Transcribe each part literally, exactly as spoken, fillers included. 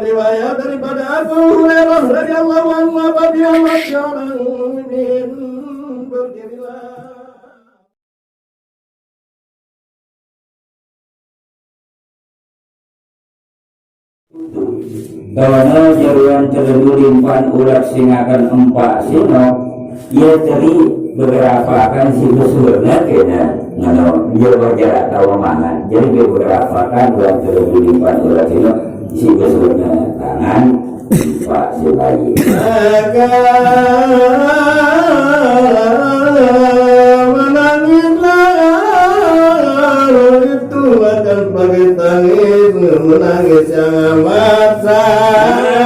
Riwayat daripada Abu Hurairah radhiyallahu anhu, apabila seorang mukmin berdirilah. Tono jeroan telu limpan ulat sing akan empa sino, ia teri begerapakan si besurna kena. Ngono, ia bergerak tahu mangan. Jadi dia begerapakan ulat telu limpan ulat sino, si besurna tangan, empa si bayi. Maka menangislah itu akan pakai tangis, menangis yang amat sangat.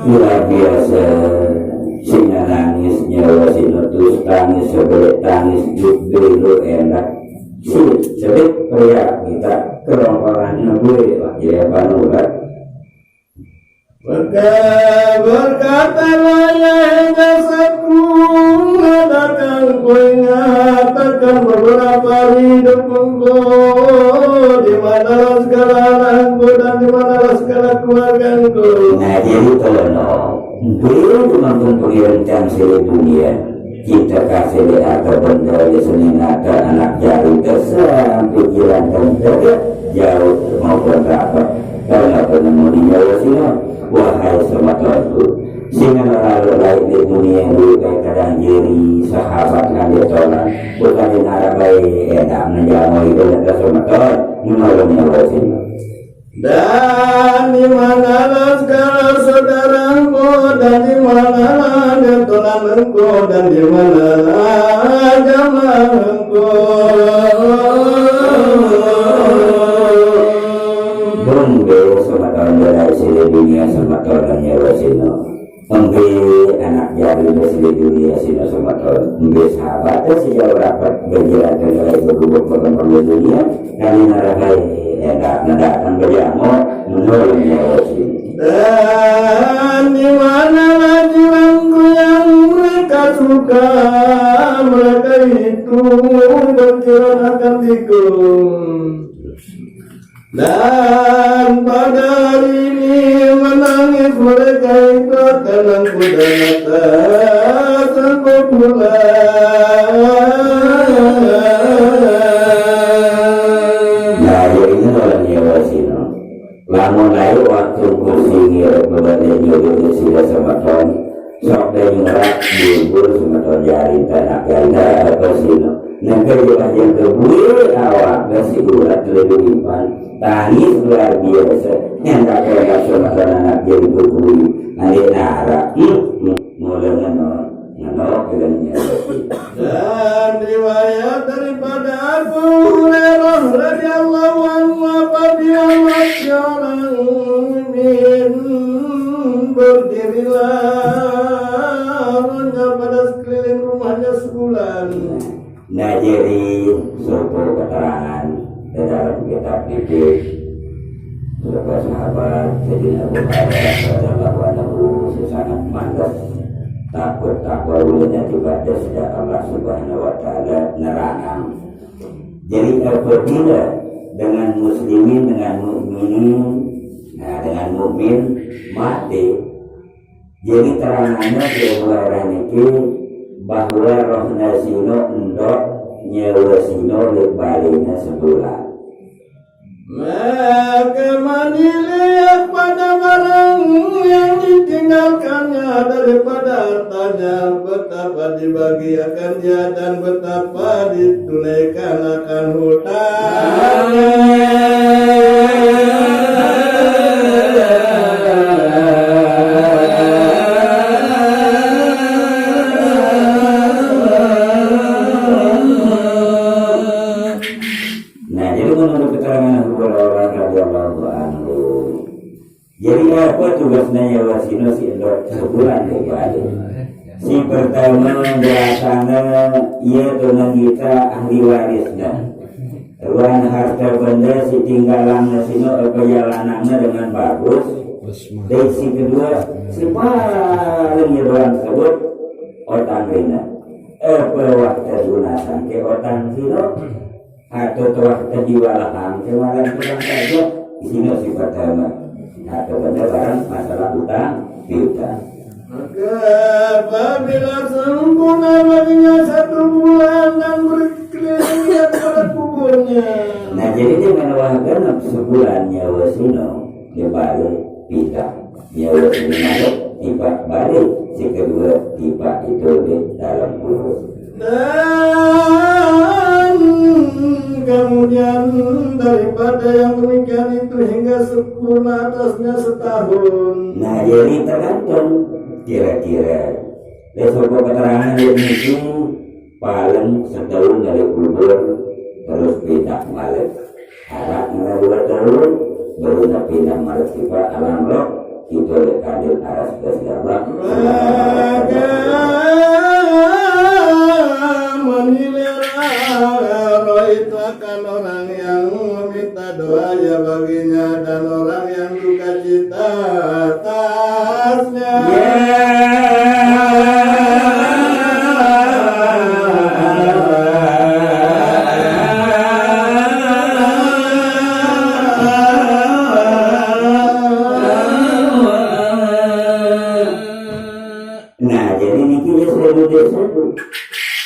Luar biasa. Sing nangis nyawa sing letus, tangis sebelek tangis juk belu enak. Sing sebelek pria kita kerongkongan ngebui, ya, panurat. Maka berkatalah ia, jasadku mengatakan, ku ingat akan beberapa hari hidupku, di manalah segala anakku dan di manalah segala keluargaku. Nah, jadi tolong, beri kemampuan pengiring jam sila dunia. Cinta kasih di harta benda, di seni nata anak jari, kesan pikiran dan kerja jauh maupun rapat. Karena penemu di nyawa sila, wahai sematoku, sehingga lalu lain di dunia dulu baik kadang diri, sahabat kan dia tolak, bukan di nara baik, enak menjamu itu dan kesemeton, menolong nyawa sila. Dan di manalah segala saudaraku, dan di manalah tunanganku, dan di manalah jamaahku. Bung Dewa semeton dari sini dunia semeton dan nyawa sino. Embe anak jari di sini dunia sino semeton. Embe sahabat si jauh rapat berjalan ke dalam bergubuk berkembang di dunia. Kami narakai, eh, datang, datang ke jamu, menolong nyawa sini. Dan di manalah jiranku yang mereka suka, mereka itu berjalan akan tikung. Dan pada hari ini menangis mereka itu akan aku dan atas aku pulang. Nah, ya ini orang nyawa sino. Lamun ayo waktu kursi ngirit beban nyuruh sila semeton. Sok deh nyurat bubur semeton jari tanah ganda apa sino. Nengke juga yang kebui awak deh si ulat lebih limpan. Tangis luar biasa. Yang tak kaya semeton anak jadi kebui. Nanti nara. Hmm, hmm. Mulai ngeno, ngeno bilangnya. Dan riwayat daripada Abu Hurairah radhiyallahu anhu, apabila seorang mukmin berdirilah pada sekeliling rumahnya sebulan. Nah, jadi suatu keterangan di dalam kitab fikih, sahabat Sayyidina Abu Hurairah radhiyallahu anhu sangat mantes takut takwa ulunnya ibadah sejak Allah Subhanahu wa Ta'ala nerangan. Jadi apabila dengan muslimin, dengan mukminin, nah, dengan mukmin mati, jadi terangannya di Abu Hurairah niki bahwa rohna sino endok nyawa sino lek balena sebulan. Maka menilik pada barang yang ditinggalkannya daripada hartanya, betapa dibagiakan dia dan betapa ditunaikan akan hutangnya. Nah, jadi menurut keterangan Abu Hurairah radhiyallahu anhu, jadi apa tugasnya nyawa sino si endok sebulan kembali? Si pertama biasanya ia tunan kita ahli warisnya. Ruang harta benda si tinggalannya sino apa jalanannya dengan bagus. Dari si kedua, si paling nyeruan sebut otang rina. Apa waktu gunakan ke otang sino? Atau waktu diwalahan ke malam tukang saja? Sino si pertama. Atau benda barang masalah utang piutang. Maka apabila sempurna baginya satu bulan dan berkeliling pada kuburnya. Nah, jadi dia menawar genep sebulan nyawa sino, dia balik pindah. Nyawa sino balik, tiba balik, si kedua tiba itu di dalam kubur. Dan kemudian daripada yang demikian itu hingga sempurna atasnya setahun. Nah, jadi tergantung kira-kira. Dari soko keterangan dia mungkin paling setahun dari kubur terus pindah balik. Anak nggak dua tahun baru pindah balik ke alam roh. Itu oleh kadil aras segala. Maka menilai roh itu akan orang yang meminta doa ya baginya dan orang yang duka cita atasnya. Ya. Nah, jadi niki ya saya duduk satu.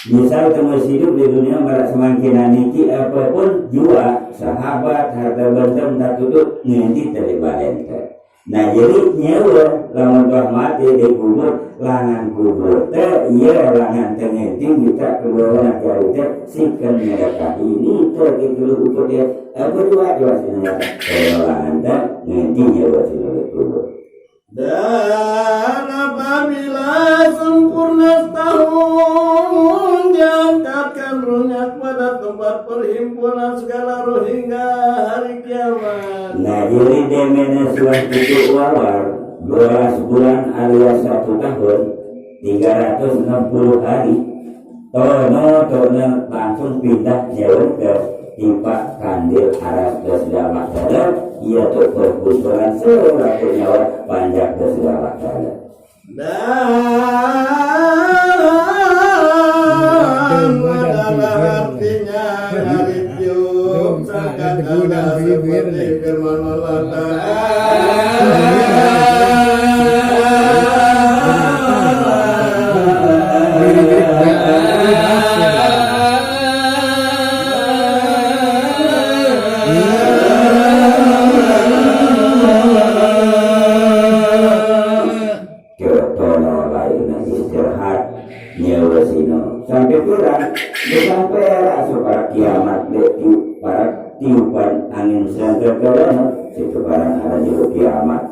Misal kamu hidup di dunia barat semangkinan niki apapun jua, sahabat, harta benda, tak tutup, ngendi tadi balente. Nah, jadi nyawa lamun bah mati di kubur, langan kubur teh, iya langan teh ngendi kita keluar dari teh, sikan mereka ini teh gitu lupa dia. Apa dua dua sini ya? Kalau langan teh ngendi nyawa sini di kubur. Dan apabila sempurna setahun diangkatkan ruhnya kepada tempat perhimpunan segala ruh hingga hari kiamat. Nah, jadi demena suah itu wawar dua belas bulan alias satu tahun, tiga ratus enam puluh hari. Tono tono langsung pindah jauh ke tipak kandil aras ke segala macam. Iya tuh perkumpulan selaku nyawa panjang ke segala macam. Dan adalah artinya hari Jumat sangkakala seperti firman Allah Ta'ala. Coba lain istirahat nyawa sino sampai kurang sampai asup para kiamat dek para tiupan angin sangkakala situ barang ada jero kiamat.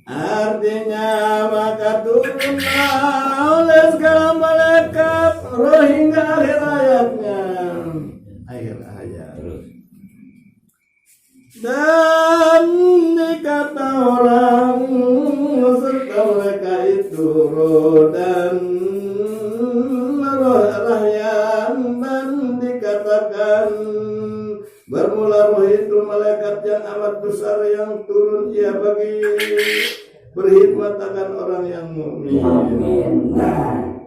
Artinya maka turunlah oleh segala malaikat roh hingga akhir ayatnya. Akhir ayat. Dan dikata orang serta mereka itu roh dan roh rahyan dan dikatakan bermula roh itu malaikat yang amat besar yang turun ia bagi berkhidmat akan orang yang mukmin. Mukmin. Nah,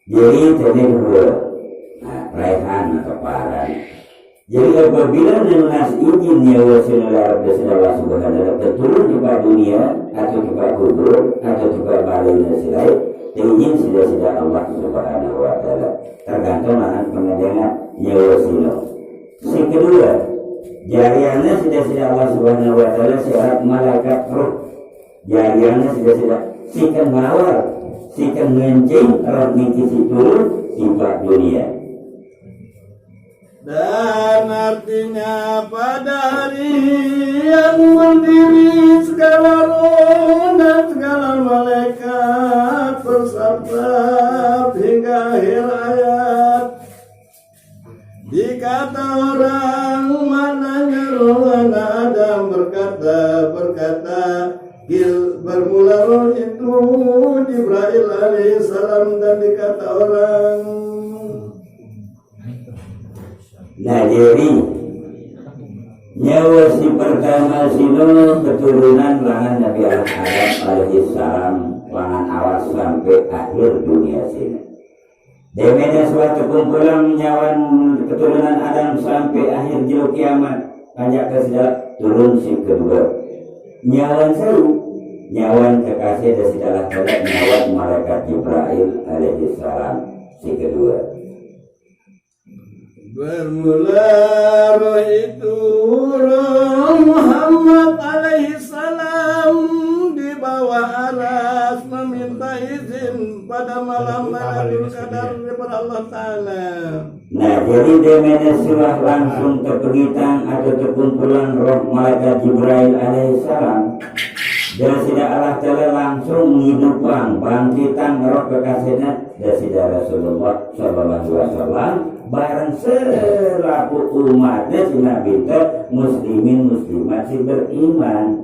jadi tadi dua. Nah, raihan atau paran. Jadi apabila nang nas izin nyawa sila Rabbi sila Allah Subhanahu wa Ta'ala turun ke dunia atau ke kubur atau ke balai dan silai, izin sila sila Allah Subhanahu wa Ta'ala. Tergantung anak pengadangan nyawa sila. Si kedua, jariannya sila sila Allah Subhanahu wa Ta'ala syarat malaikat roh. Jariannya sila sila sikan mawar, sikan ngencing roh niki si turun tiba dunia. Dan artinya pada hari yang berdiri segala roh dan segala malaikat bersantap hingga akhir ayat. Dikata orang mananya roh anak Adam berkata, berkata, Gil, bermula roh itu Jibril alaihissalam dan dikata orang. Nah, jadi, Nyawa si pertama sinu keturunan langan Nabi Allah Adam alaihi salam, langan awal sampai akhir dunia sinu. Demene suatu kumpulan nyawan keturunan Adam sampai akhir jero kiamat, panjak ke sida turun si kedua. Nyawan seru, nyawan kekasih da sida Allah Taala nyawan malaikat Jibrail alaihi salam si kedua. Bermula roh itu, roh Muhammad alaihi salam di bawah aras meminta izin pada malam Lailatul Qadar daripada Allah Taala. Nah, jadi demene suah langsung tepegitang atau terkumpulan roh malaikat Jibrail alaihi salam. Dan sida Allah Taala langsung ngidupang, bangkitang roh kekasihnya dan sida Rasulullah sallallahu alaihi wasallam bareng selaku umatnya si Nabi te muslimin muslimat si beriman.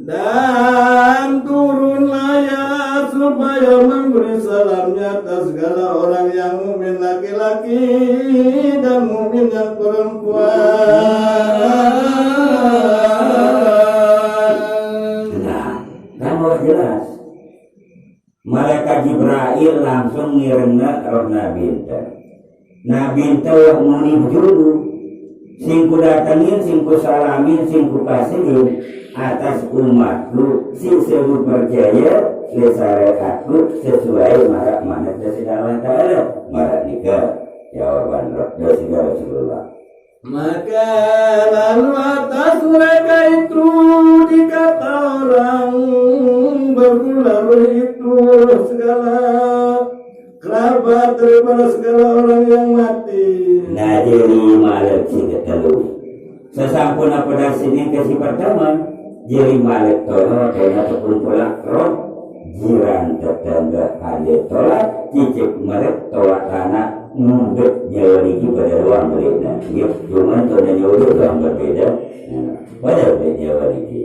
Dan turun ayat supaya memberi salamnya atas segala orang yang mukmin laki-laki dan mukmin yang perempuan. Nah, kan udah jelas. Malaikat Jibrail langsung ngiringna roh Nabi ente. Nabi ente wah muni juru. Sing ku datengin, sing ku salamin, sing ku kasihin atas umatku, si sebu percaya, si syariatku, sesuai marak manat dari Allah Ta'ala. Marak nikah. Jawaban roh dari Rasulullah. Maka lalu atas mereka itu dikata orang bermula roh itu segala kerabat daripada segala orang yang mati. Nah, jadi malek si ketelu. Sesampun apa dari sini ke si pertama, jadi malek tono kena terkumpul roh jiran tetangga hande tolak cicik merek toa tanah ngubek nyawa niki pada ruang mereka. Nggih, cuman pada nyawa itu yang berbeda. Nah, pada beda nyawa niki.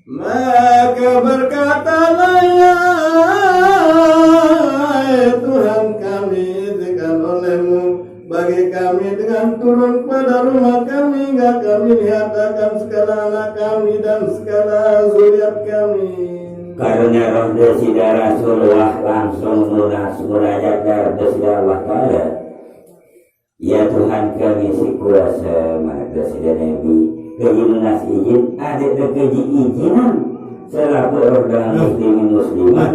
Maka berkatalah, "Ya Tuhan kami, izinkan olehmu bagi kami dengan turun pada rumah kami, hingga kami lihat akan segala anak kami dan segala zuriat kami." Karena roh desida Rasulullah langsung munas munajat dari desida Allah Ta'ala. Ya Tuhan kami si kuasa, mana desida Nabi, keji munas izin, ada keji izinan selaku roh dan muslimin muslimat,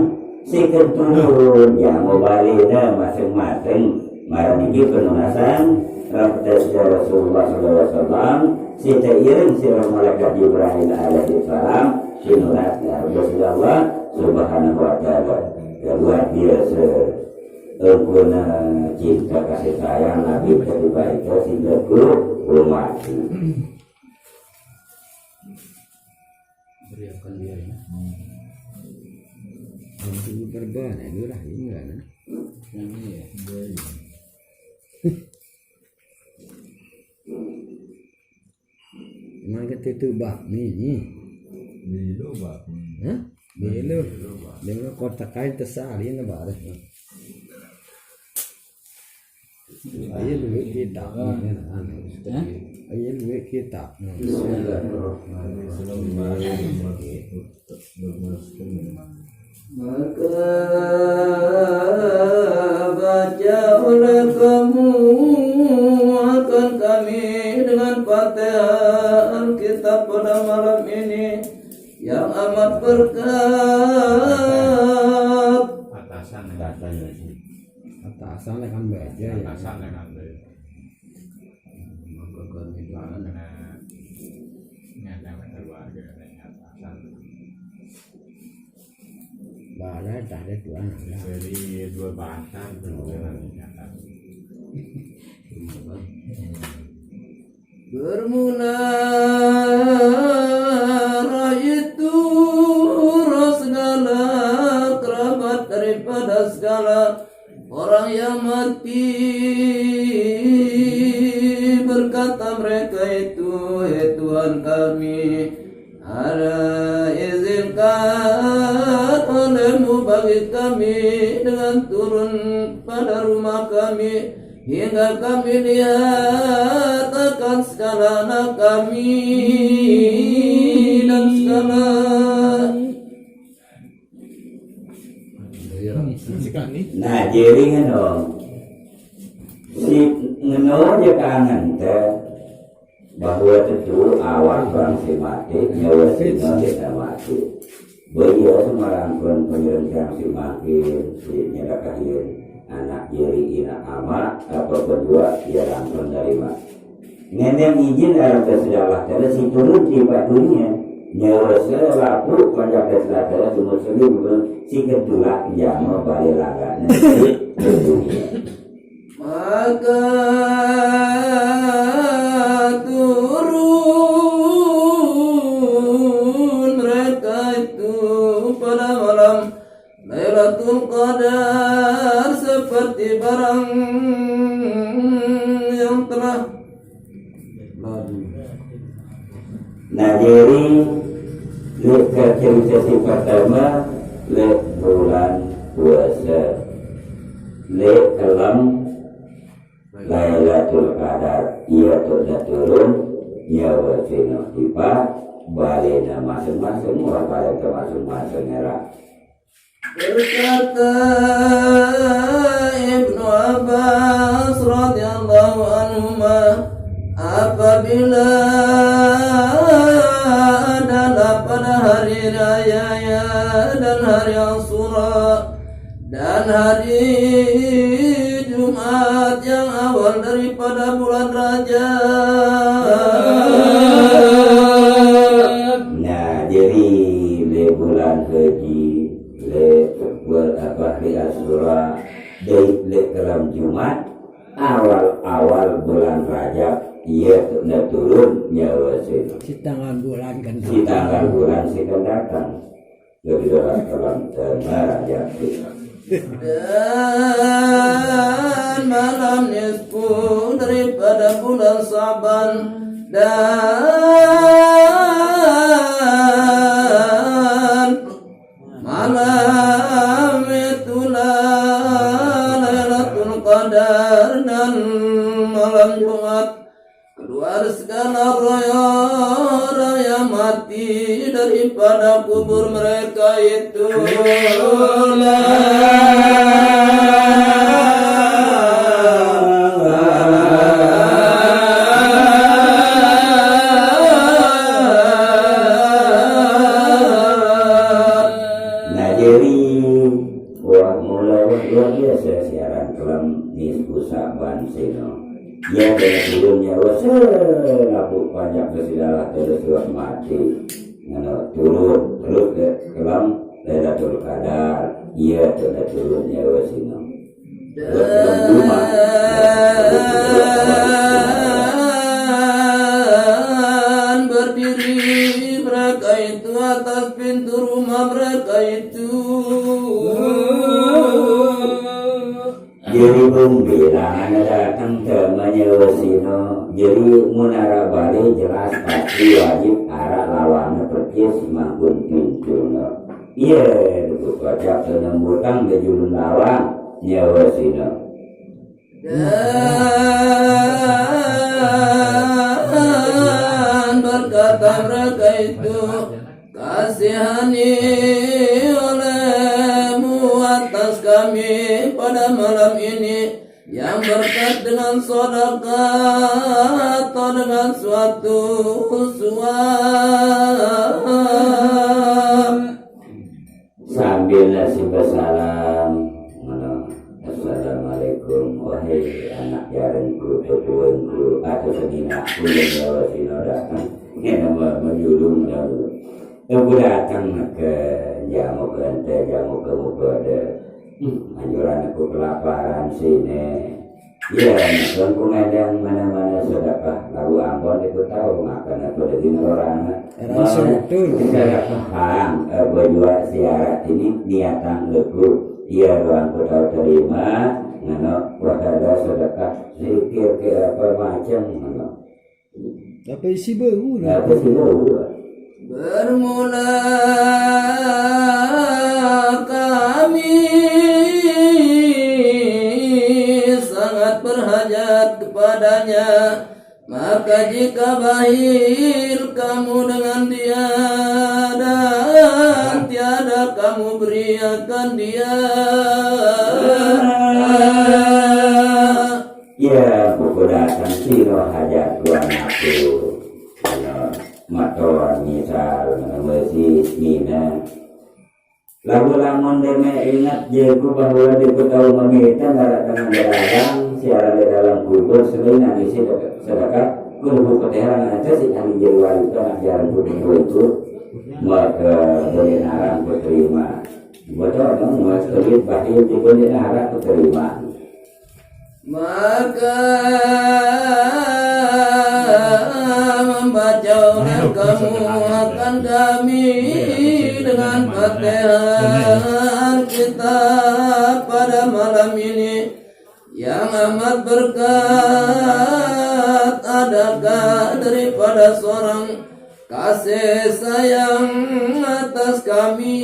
si keturun yang mau balik masing-masing. Marah niki penunasan roh desida Rasulullah sallallahu alaihi wasallam, si teiring si roh malaikat Jibril alaihi salam, si nunat ya Rasulullah subhanahu wa ta'ala. Ya, luar biasa. Engkuna cinta kasih sayang Nabi dari baik sehingga ku rumah. Beriakan dia ya. Itu berban ya, ini lah ini lah. Yang ini ya. Emang kita itu bak ni ni. Belo bak ni. Hah? Belo. Belo bak. Dengan kotak kain tersari na bareh. Ayo dulu kita. Hah? Ayo dulu kita. Bismillahirrahmanirrahim. Maka baca oleh kamu akan kami dengan Fatihah Alkitab pada malam ini yang amat berkat. Atasan katanya sih. Atasan kan baca ya. Atasan kan baca. Maka kami doakan. Karena nggak ada keluarga, nggak ada atasan. Bala tak ada tuan ada. Dari dua batang tu. Oh. Jangan ingat. Bermula roh itu roh segala kerabat daripada segala orang yang mati. Berkata mereka itu, "Hai Tuhan kami, ada izinkan olehmu bagi kami dengan turun pada rumah kami, hingga kami lihat akan segala anak kami dan segala. Nah, jadi ngeno. Si ngeno aja kangen teh bahwa tentu awak bang si mati, nyawa si nonde mati. Beliau semarangkun penyelenggara si makin si nyedekahin anak jeri ina ama apa berbuat dia langsung dari mak. Neneng izin dalam kesedalah tele si turun di dunia. Nyawa selaku panjak kesedalah tele si muslim si kedua jama balik langganan si dunia. Maka turun mereka itu pada malam Lailatul Qadar seperti barang yang telah lalu. Nah, jadi, lek cerita si pertama, lek bulan puasa, lek kelam Lailatul Qadar, iya tu dah turun, nyawa sino tiba, balena masing-masing, orang balen ke masing-masing era. Berkata Ibnu Abbas radhiyallahu anhuma, apabila adalah pada hari raya dan hari Asyura dan hari Jumat yang awal daripada bulan Rajab. Nah, jadi le bulan haji, le bulan apa hari Asyura, dari le kelam Jumat, awal-awal bulan Rajab, iya tu dah turun nyawa sino. Si tanggal bulan kan. Si tanggal bulan si kan datang. Lebih dalam dalam tema yang kita. Dan malam nisfu daripada bulan Saban dan malam itulah Lailatul Qadar dan malam Jumat keluar segala roh-roh yang mati daripada kubur mereka itu. Nah, jadi, wah, mula wah, luar biasa siaran kelam nisfu Saban sino. Ya, dari turun nyawa selaku panjak bersidalah terus sudah mati. Ngano turun terus ke kelam Lailatul Qadar. Iya, tu dah turun nyawa sino. Terus kelam rumah. Dan berdiri mereka itu atas pintu rumah mereka itu. Jadi pembilangan datang ke manyawa sino. Jadi mun ara balik jelas pasti wajib ara lawannya percis mangkun pintunya. Iya, itu kocak nyambutang di julun lawang nyawa sino. Dan berkata mereka itu, kasihani olehmu atas kami pada malam ini yang berkat dengan sedekah atau dengan suatu suap. Sambil nasib bersalam, ngono. Assalamualaikum, wahai anak jarengku, tutuenku, atau seninaku yang bawa sino datang. Ini nama menjulung dahulu. Aku datang ke jamu ke ente, jamu ke muka ada. Hmm, anjuran aku kelaparan sini. Iya, tuan pengadang mana-mana sedekah lalu ampun aku tahu makan aku daging orang. Orang mau santun. Sedekah hang, eh, berdua siarat ini niatan aku. Iya, tuan aku tahu terima, ngano, wah ada sedekah, zikir ke apa macam, ngano. Apa isi baru lah. Apa isi baru lah. Bermula kami sangat berhajat kepadanya, maka Jika bakhil kamu dengan dia dan tiada kamu beri akan dia. Ya, pokok datang sira hajat tuan aku. Ya, maton misal, nama si Mina. Lalu lamun dene ingat jaku bahwa di kota Umami itu nara tangan dalam, siaran di dalam kubur, selain isi sedekah, kudu keterangan aja si ahli jadwal itu, anak jalan kubur itu, maka boleh narang keterima. Betul, kan? Mas Kelit Bahil di boleh narang keterima. Maka membaca oleh kamu akan kami dengan Fatihah kita pada malam ini yang amat berkat adakah daripada seorang kasih sayang atas kami.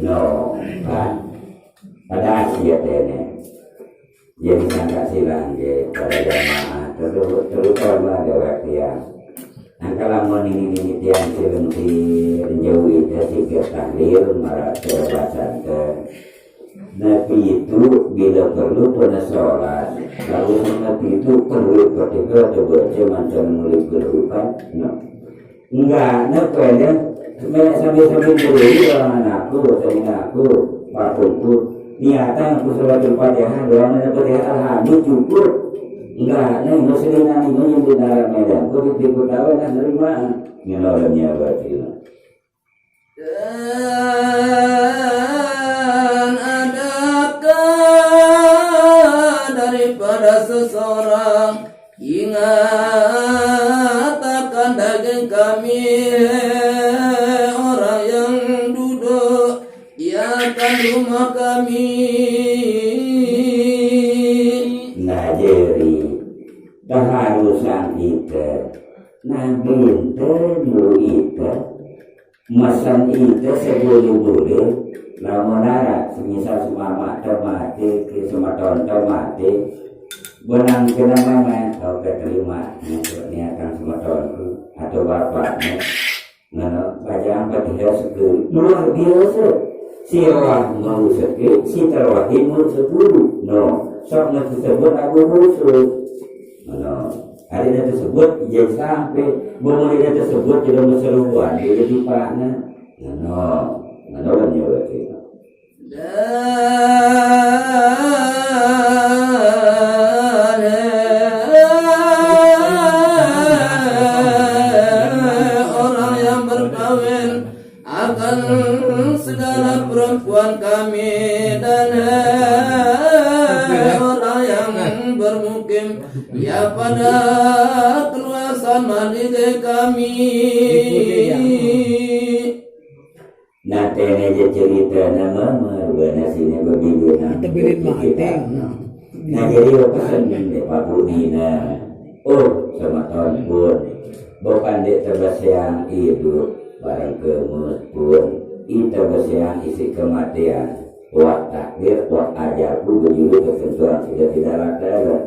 No, kan? Pada asia dene. Jadi sangka silang ke para jamaah, terutama ada waktu yang angka lamun ini ini tiang silem si jauh itu si tahlil marak terbasan ke. Nabi itu bila perlu pernah sholat, lalu Nabi itu perlu ketika ada baca mancan mulai kehidupan. No. Enggak, nah, pokoknya sambil-sambil dulu orang anakku, temen aku, papuku. Niatan aku sholat Fatihah, doang ada Fatihah, alhamdulillah cukup. Enggak, nah, muslimin ini yang di dalam medan, aku di tahu dan nerima. Ngenolongnya berarti. Dan adakah daripada seseorang ingat akan daging kami, orang yang duduk di akan rumah kami. Nah, jadi keharusan kita, nah, binten dulu itu, mesen itu sebulu-bulu, lamun ara, semisal semama temati, ke sematon temati, benang kena mama, oke terima, niatan sematonku, atau bapaknya, Nah, bacaan Fatihah sekali. Luar biasa. Si roh mau sekali, si terwahid mau sepuluh. No, sok nggak tersebut aku khusus. No, hari ini tersebut, jadi sampai, boleh tersebut, tidak berseruan, jadi dipakna. No, no, no, no, no, no, no. Dan orang yang berkawin akan segala perempuan kami, dan orang yang bermukim ya pada keluasan mandi kami. Nah, tene aja cerita nama mah, bukan sini begitu, nah. Kita bilin mah, teng. Nah, jadi pesan deh, Pak Buni, nah. Oh, sama tahun pun. Bukan dek terbeseang hidup, bareng kemus pun. Ita beseang isi kematian. Wak takdir, wak ajalku, begitu ketentuan tidak, tidak rata.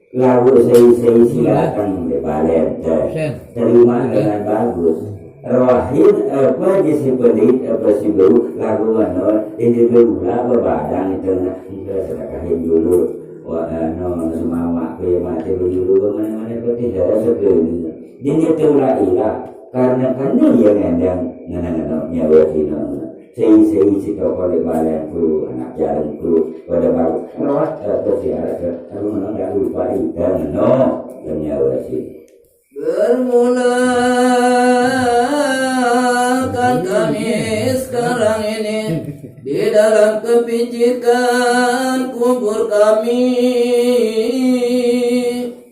Lalu saya, saya silakan di balen teh. Terima dengan bagus. Rohin apa aja si pedit apa si bau lagu anu ini dulu apa badang itu, nah, kita sedekahin dulu. Wah, anu, semama aku yang mati dulu, mana-mana putih darah segini. Jadi itulah ilah. Karena kami yang endang ngena-ngena nyawa sino. Sei-sei si toko di balanku, anak jarengku, pada baru rawat ke siarat ke, aku menang gak lupa ikan, no, nyawa si. Bermulakan kami sekarang ini di dalam kepicikan kubur kami.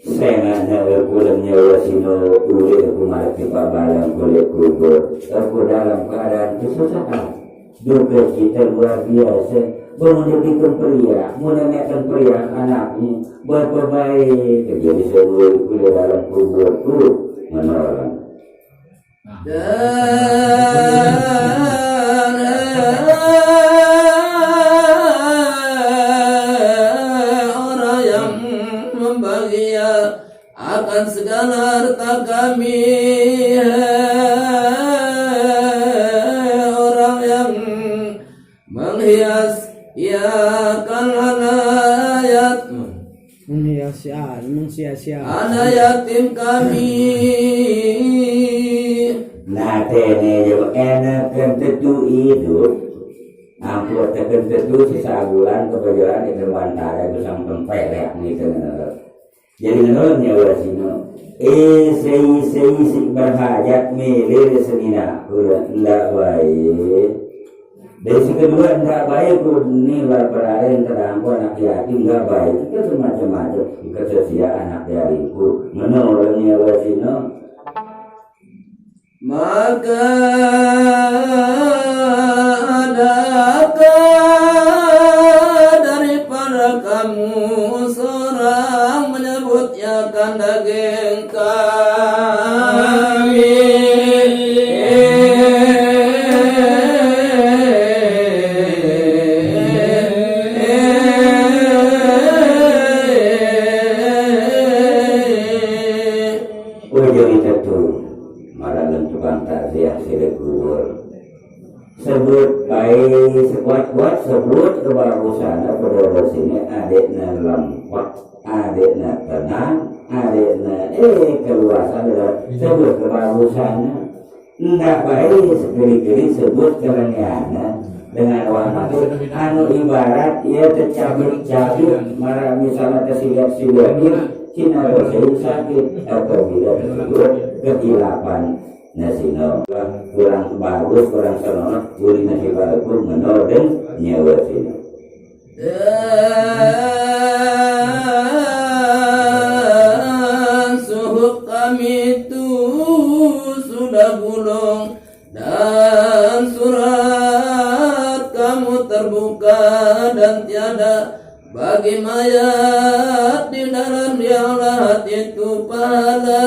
Sengak nyawa pulang nyawa sino, ulih aku mati pabalang kulit kubur. Aku dalam keadaan kesusahan. Duka cita luar biasa. Bangun diberikan periak, menanyakan periak anakmu. Berapa baik terjadi semua kulit dalam kuburku. Menolong. Dan orang yang Sia-sia. Anak yatim kami. Nah, tene jawab enak kan tentu hidup. Ampun tekan tentu sisa bulan kebetulan di Kalimantan itu sampai tempat ya gitu. Jadi menurutnya wasino. Eh, sei sei si berhajat milih senina. Udah, enggak baik. Dan si kedua, enggak baik, ku ni berperkara yang terangkul anak yatim, enggak baik. Itu semacam-macam. Kesesia anak yatimku. Menurutnya wasino. Maka adakah daripada kamu seorang menyebut ya kan daging kami? Ujung itu tuh, malah tukang takziah sila kubur. Sebut baik sekuat-kuat, sebut kebagusan pada sini adiknya lempek, adiknya tenang, adiknya eh keluasan adalah sebut kebagusannya. Enggak baik sekali-kali sebut kelengahannya dengan orang mati. Anu ibarat ia tercabut-cabut, marah misalnya tersilat-silat dia, Cina dosa sakit apabila tersebut kehilafan. Nah, sino kurang bagus, kurang senonoh, uli nasi balaku menodeng nyawa sino. Dan suhuf kami itu sudah gulung, dan surat kamu terbuka, dan tiada bagi mayat di dalam yang lahat itu pahala.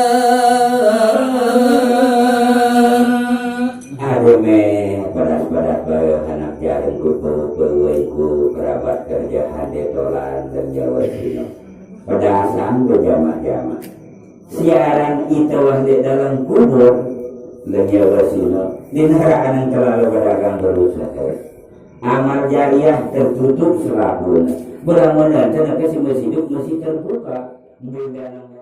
Aduh meh, berat-berat bae anak jaring ku, ku, kerabat kerja hade tolan dan nyawa sino. Pedasan berjamaah-jamaah. Siaran itu wah di dalam kubur dan nyawa sino. Di neraka yang terlalu berdagang berusaha. Amal jariah tertutup selabun. Berang-berang tena ke si masih hidup masih terbuka. Beda nama